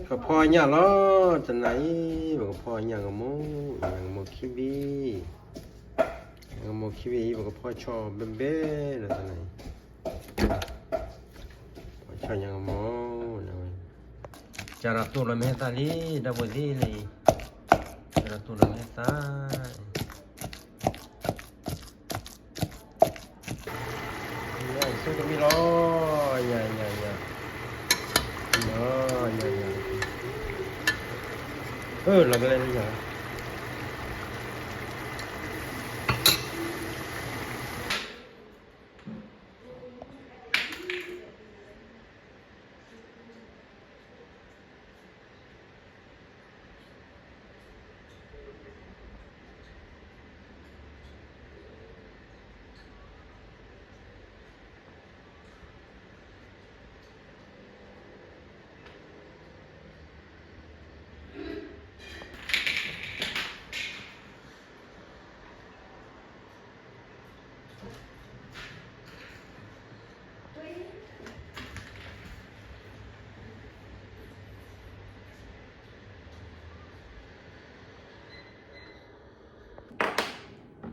ကဖီညၣ်လီၤ တနၤအံၤ ပကဖီညၣ်ကမိၢ်, ညၣ်ကမိၢ်ခံဘ့ၣ်, ညၣ်ကမိၢ်ခံဘ့ၣ်အံၤ ပကဖီဆီဘဲဘဲဒီးတနၤအံၤ, ဖီဆီညၣ်ကမိၢ်, ကၢ်ဒီးတိၢ်လီၤမ့ၢ်ဟဲသၣ်လံ ဒီပုၢ်ဝဲၢ်သ့ၣ်လံ, ကၢ်ဒီးတိၢ်လီၤမ့ၢ်ဟဲသၣ် ယဆိကမိၣ်လီၤ, ယၤ, ယၤ, ယၤ, ယၤ, အၢ လီၤကလဲၣ်ယၤ.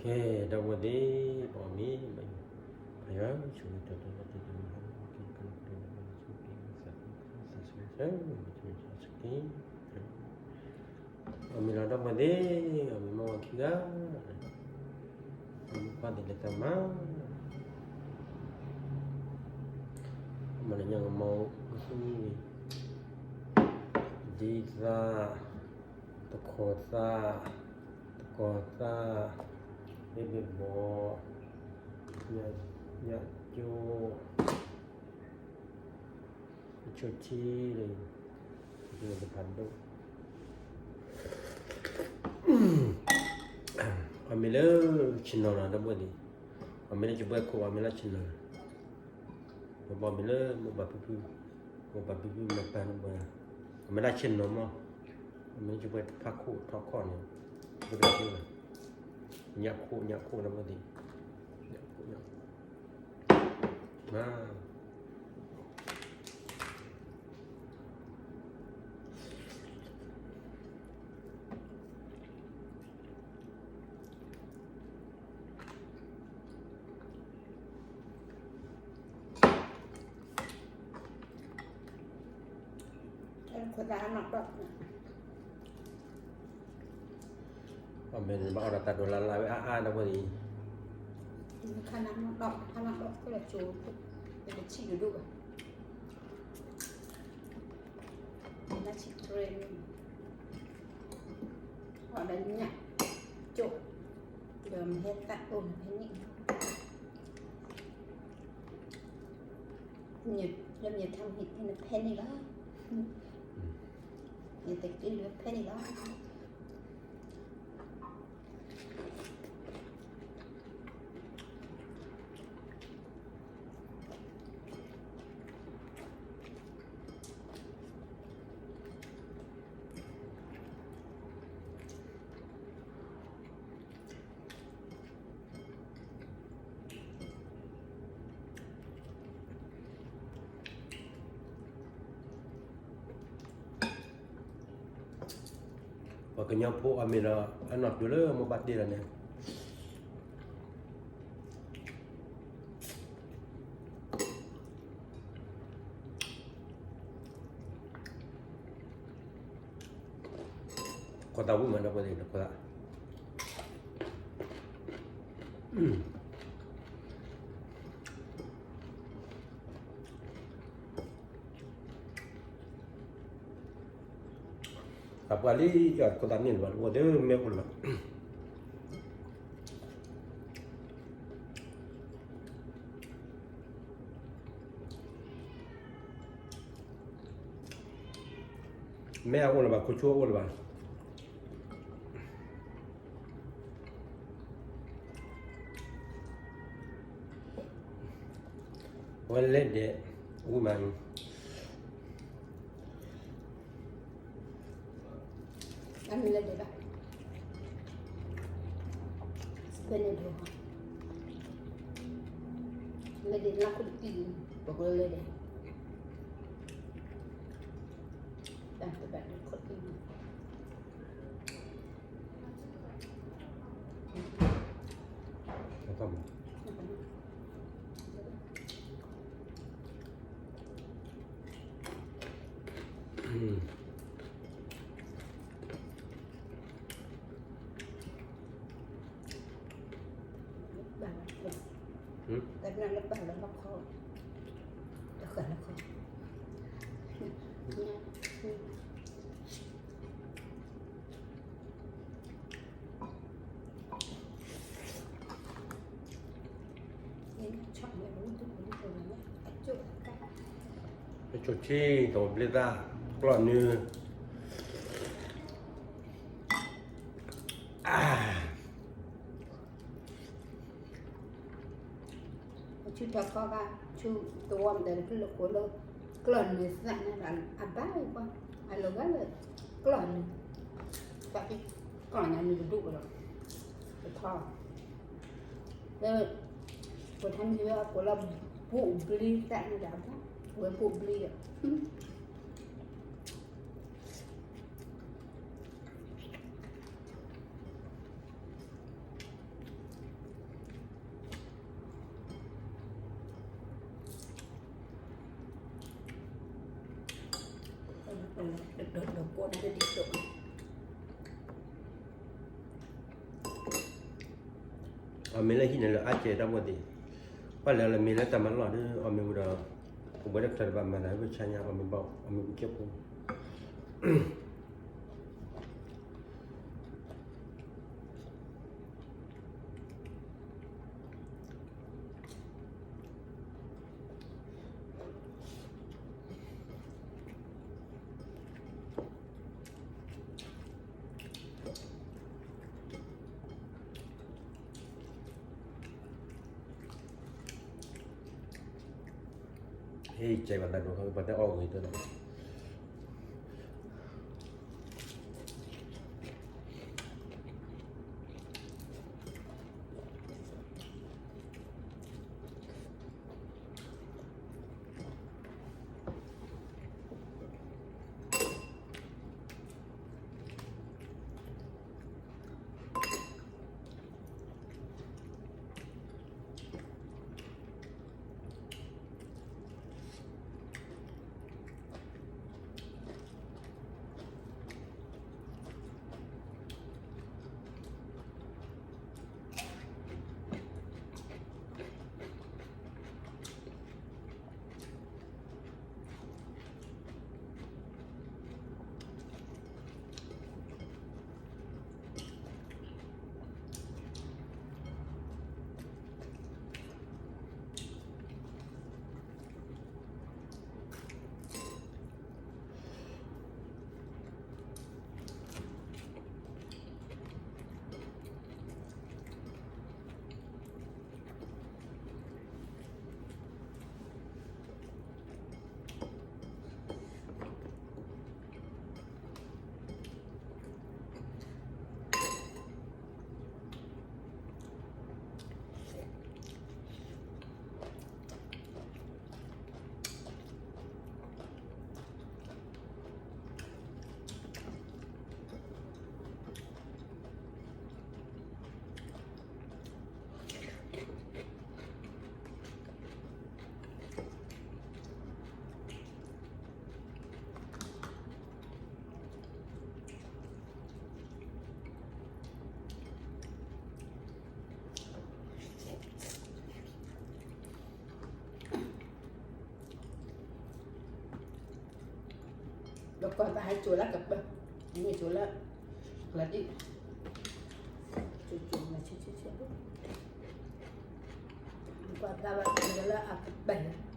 ကဲ ဒီပုၢ်ဝဲၢ်သ့ၣ် ပအီၣ်မ့ၤ, ပယွၤဆိၣ်ဂ့ၤတၢ်တၢ်လီၤတၢ်တၢ်မၤ ကဲ ကဲ ကဲ ကဲ ကဲ ကဲ အီၣ်မ့ၤလီၤ ဒီပုၢ်ဝဲၢ်သ့ၣ်, အီၣ်မ့ၤမ့ၢ်ဝဲခံဂၤ, မ့ၢ်ပှၤသ့ၣ်လၢတၢ်မၤ, မၤလၢညၣ်ကမိၢ်, ဒ်သၣ်, တခီသၣ်, တကီသၣ်, ဘ့ၣ်ဘ့ၣ်ဘီ, ညၣ်ကၠိ အဆိထံလၢ တဖးဒိၣ်, အီၣ်မ့ၤလၢဆ့ၣ်နီၤလီၤ ဒီပုၢ်ဝဲၢ်သ့ၣ်, အီၣ်မ့ၤလၢကဘှဲခိၣ် အီၣ်မ့ၤလၢဆ့ၣ်နီၤ, ပဘၣ်အီၣ်မ့ၤလၢမိၢ်ပၢ်ဖံဖု, မိၢ်ပၢ်ဖံဖုမၤပာ်န့ၢ်ပှၤ, အီၣ်မ့ၤလၢဆ့ၣ်နီၤမး, အီၣ်မ့ၤလၢကဘှဲဖးခိၣ်ထီၣ်ခီၣ်န့ၣ်, ဘၣ်ဒိၣ်က့ၤ, ညၣ်ခိၣ် ညၣ်ခိၣ် ဒီပုၢ်ဝဲၢ်သ့ၣ်, ညၣ်ခိၣ် ညၣ်ခိၣ် မၤ အီၣ်မ့ၤန့ၣ် ဘၣ်အီၣ်ဒီးတၢ်ဒိးလၢ်လၢ်ဝဲအါအါ ဒီပုၢ်ဝဲၢ်သ့ၣ်, ခါနၢ်နီၣ်ဒီး ခါနၢ်ဒီး ကလၢာ်ကၠိ, တဆံးဒိၣ်ဒိၣ်ဘၣ်, နၢ်ဆံးတြဲၤန့ၣ်, အီၣ်ဒီးညၣ်ကၠိ, ဒီးမ့ၢ်ဟဲသၣ်အိၣ်နဖဲန့ၣ် လၢမ့ၢ်ထါမ့ၢ်နဖဲန့ၣ်လီၤ, မ့ၢ်တက့ၢ်လၢဖဲန့ၣ်လီၤ. ပှၤကညီဖိအီၣ်မ့ၤဒီး အနီၢ်တုၤလၢမိၢ်ပၢ်တ့လီၤန့ၣ် ခိၣ်သၣ်ဝံၣ်မး ဒီပုၢ်ဝဲၢ်သ့ၣ် ခိၣ်သၣ် သးပှၢ်လံ ယခိၣ်သၣ်န့ၣ်လၢၤဘၣ် အိၣ်ဒီးမ့ၢ်အိၣ်လၢၤဘၣ် မ့ၢ်အအိၣ်လၢၤဘၣ် ခိၣ်ဆူၣ်အအိၣ်လၢၤဘၣ် ဝဲလဲၣ်ဒဲး ဝံၣ်မး အမ့ၢ်လဲၣ်ဒဲးဘၣ် လဲၣ်ဒဲး လဲၣ်ဒဲး နၢ်ခိၣ်တပံၢ် ပကလဲၣ်ဒဲး တၢ်တဘၣ်ဒုးခိၣ်သံန့ၣ် တၢ်ဘၣ်လၢဘၣ်လၢဟီၣ်ခိၣ် တဃၣ်လၢခီ အကိၣ်ထံ တဝီဘျ့သၣ် ကျီၢ်နု ဆူတၢ်ခီဂာ် ဆူသဝီမတၤတဖျၢၣ်လၢကိးလၢ ကျီၢ်နုာ်သၣ်န့ၣ်ဒီး အဘၣ်ဝဲကွၢ် အလီၤဂာ်လၢ ကျီၢ်နုာ် သၣ်ဖံ ကျီၢ်နုာ်ကဒိၣ်ကဒီး ကထီ လၢ ပထမ့ၢ်ဝဲကိးလၢ ဘိၣ်ဘျ့သၣ်န့ၣ်ဒီး အဘၣ်ဝဲဘိၣ်ဘျ့ဒီး ဒီးကိးန့ၣ်ဒ်သိး အီၣ်မ့ၤလၢဟံၣ်န့ၣ်လၢအါကဲတၢ်ဘိသ့ၣ်, ပှၤလဲၤလၢမ့ၤလၢတၢ်မၤလီၢ်ဒီး အီၣ်မ့ၤဝံၤဒီး ကဘှဲတၢ်တဘၣ်မၤနၤဝဲဆါညါ အီၣ်မ့ၤဘၣ် အီၣ်မ့ၤဝံၤကဲဖိ ဟ့ၣ်ကဲဘၣ်တၢ်ဒိၣ်ခါ ပှၤတဲအီၣ်ဂ့ၤတၢ် ဒီးကွၢ်ဘၣ်ဟဲကၠိလၢကပၢၢ်, မ့ၢ်ကၠိလၢ ကျၢၤဒံၣ်, ကၠိကၠိမၤဆူဆူဆူ, ကွၢ်ဘၣ်ဘၣ်ကၠိလၢအကပၢၢ်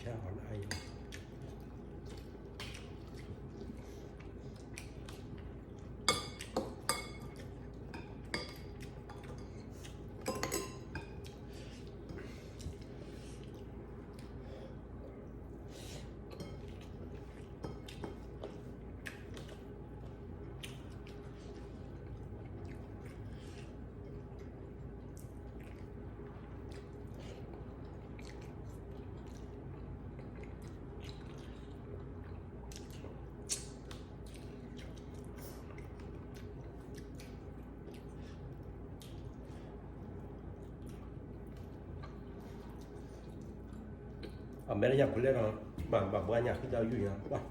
ဆၢအီၤလၢအယီၤ အမဲာ်ညါဖိလဲၣ်ဒီး ဘၣ်ဘၣ်ဘှါညါဃံတၢ်ယူၢ်ညါဘၣ်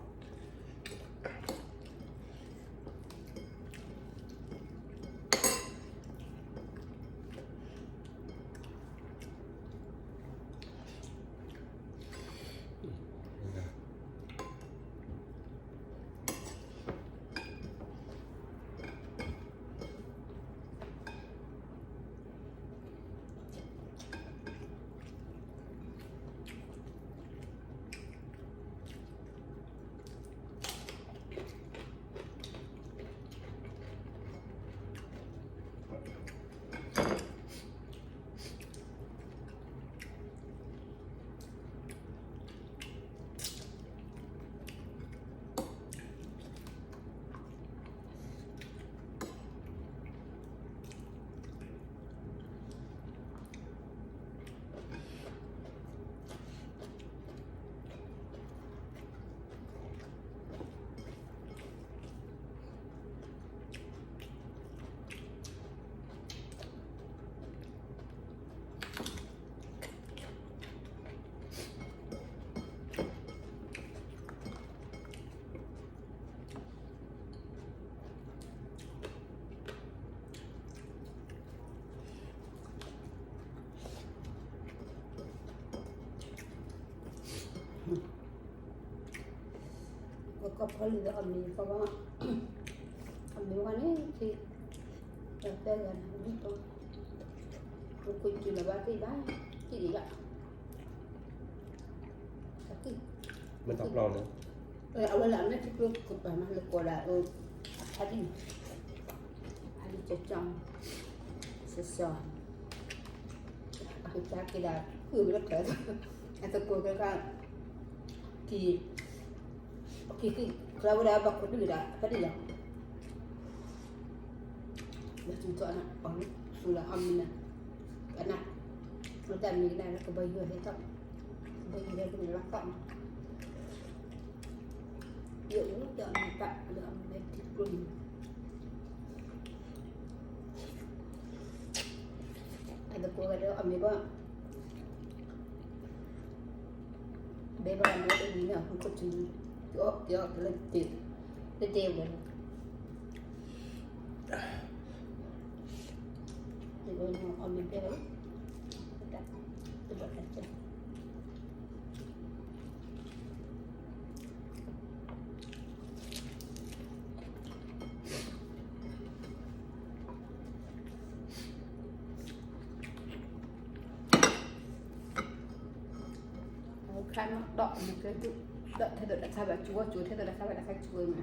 ကဖီလံဒီးအမံၤကဘၣ်, အမံၤဝဲန့ၣ်, တၢ်တဲဂၤန့ၣ်, နကွၢ်က့ၤလၢၤဘၣ်သ့ၣ်ဘၣ်, က့ၤဒံးဘၣ်, မ့ၢ်တပျီန့ၣ်, အဝဲလၢအမဲာ်ထံကျိကပၤမးလၢကိးဒၣ်, အဖးဒံၣ် ဖးဒံၣ်ကၠီကၠီ, စီၤစီၤ, အကစၢ်က့ၤဒၣ်, ဃုဝဲလၢကျဲ, အသကိးကဲက, က့ၤ, က့ၤဃုကျဲဝဲဒၣ်ဘၣ်ခိၣ်ဒုၣ်ဒၣ် ဖးဒံၣ်လီၤ, ဘၣ်သူၣ်ထီၣ်နၤ, ပှၤမ့ၢ်သူၣ်လၢအီၣ်မ့ၤနၤ, ကနၣ်, မ့ၢ်တၢ်မံၤကနၣ်လၢကဘၣ်ယိၣ်ဟဲထီၣ်, ကဘၣ်ယိၣ်ဟဲကနၣ်လၢသီၣ်မး, ယအိၣ်တၢ်အမံၤပာ်လၢအမဲာ်ထံကျိန့ၣ် အသကိးဂၤဒီးအမ့ၢ်ဘၣ်, ဘဲဘၣ်မ့ၢ်တဝံၤန့ၣ် အဃုခီၣ်ထံး, က့ၤအီၣ်က့ၤအီၣ်လၢတ့, လၢတ့ဝဲ, အီၣ်မ့ၤဘဲ, တဘၣ်တၢ်ကဲ ခါနီၣ်ဒီးမ့ၢ်ကဲဒုၣ်, ဒီးထဲသိးတခါဘၣ်ကၠိဝဲကၠိ, ထဲသိးတခါဘၣ်တခါကၠိမး,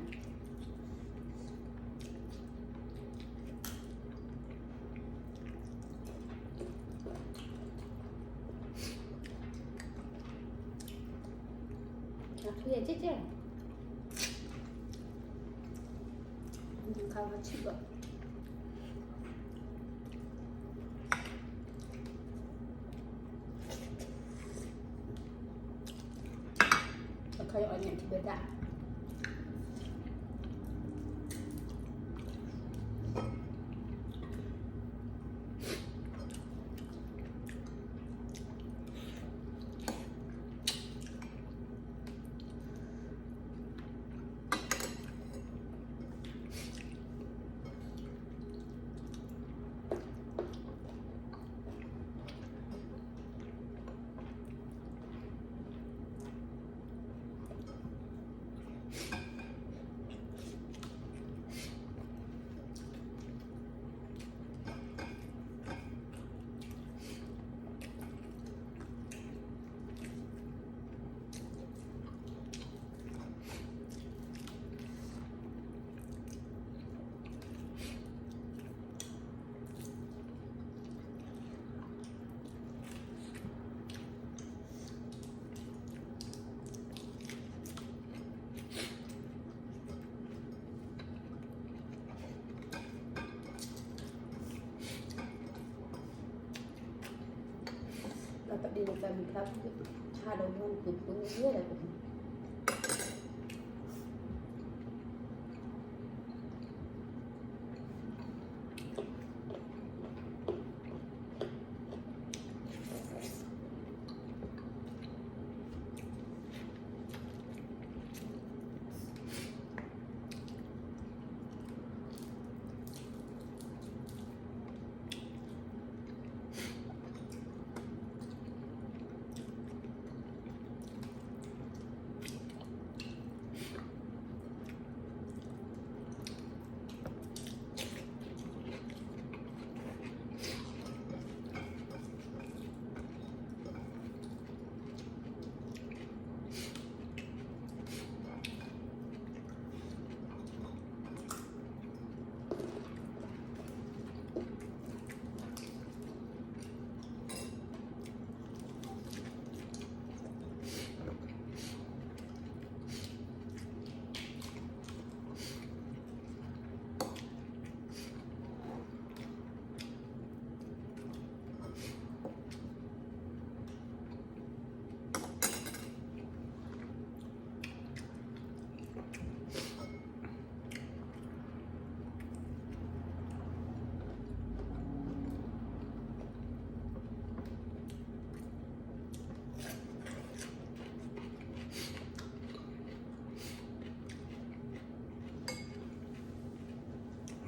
အချံအကဲကဲ, ခါဝဲဆံးဘၣ် အခါအီၣ်ညၣ်ထံဘၣ်ဒၣ် အ တၢ်မုၢ်ထါ ဆါဒီးဝံၤ ပှ့ၤပှ့ၤဝဲဒၣ်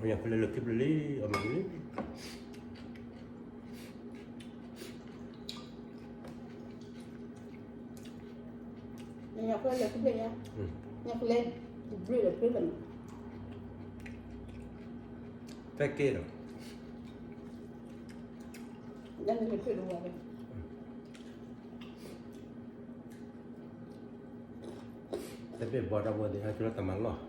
ညၣ်ဖဲလဲၣ်လၢခံဖျၢၣ်လံ အမၤလံ ညၣ်ဖဲလဲၣ်လၢခံဖျၢၣ်ယါ, ညၣ်ဖဲလဲၣ် တဘျုးလၢဖျၢၣ်လီၤ, ဖဲက့ၤဒီး ညၣ်ဖဲလဲၣ်ဖျၢၣ်တဝါ တဘ့ၣ်ဘီတၢ်ဖိသ့ၣ် ဟဲက့ၤလၢတၢ်မၤလီၢ်,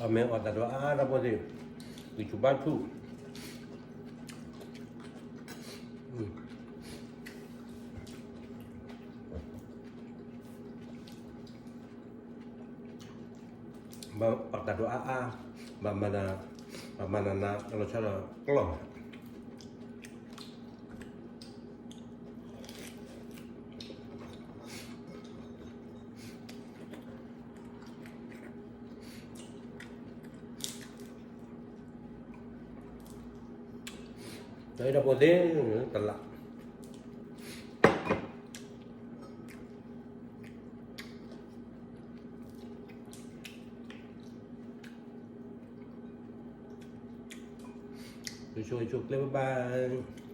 အမ့ၢ်အီၣ်တၢ်ဒိးအါအါတၢ်ဖိသ့ၣ်, ဂံၢ်ဆူၣ်ဘါဆူၣ်, ဘၣ်အီၣ်တၢ်ဒိးအါအါ, ဘၣ်မၤနၤ, ဘၣ်မၤနၤနၤ လီၤဆီဒီးကျီၢ် တၢ်အံၤတၢ်ဖိသ့ၣ် တလး, ဆိဆိကျဲ bye bye.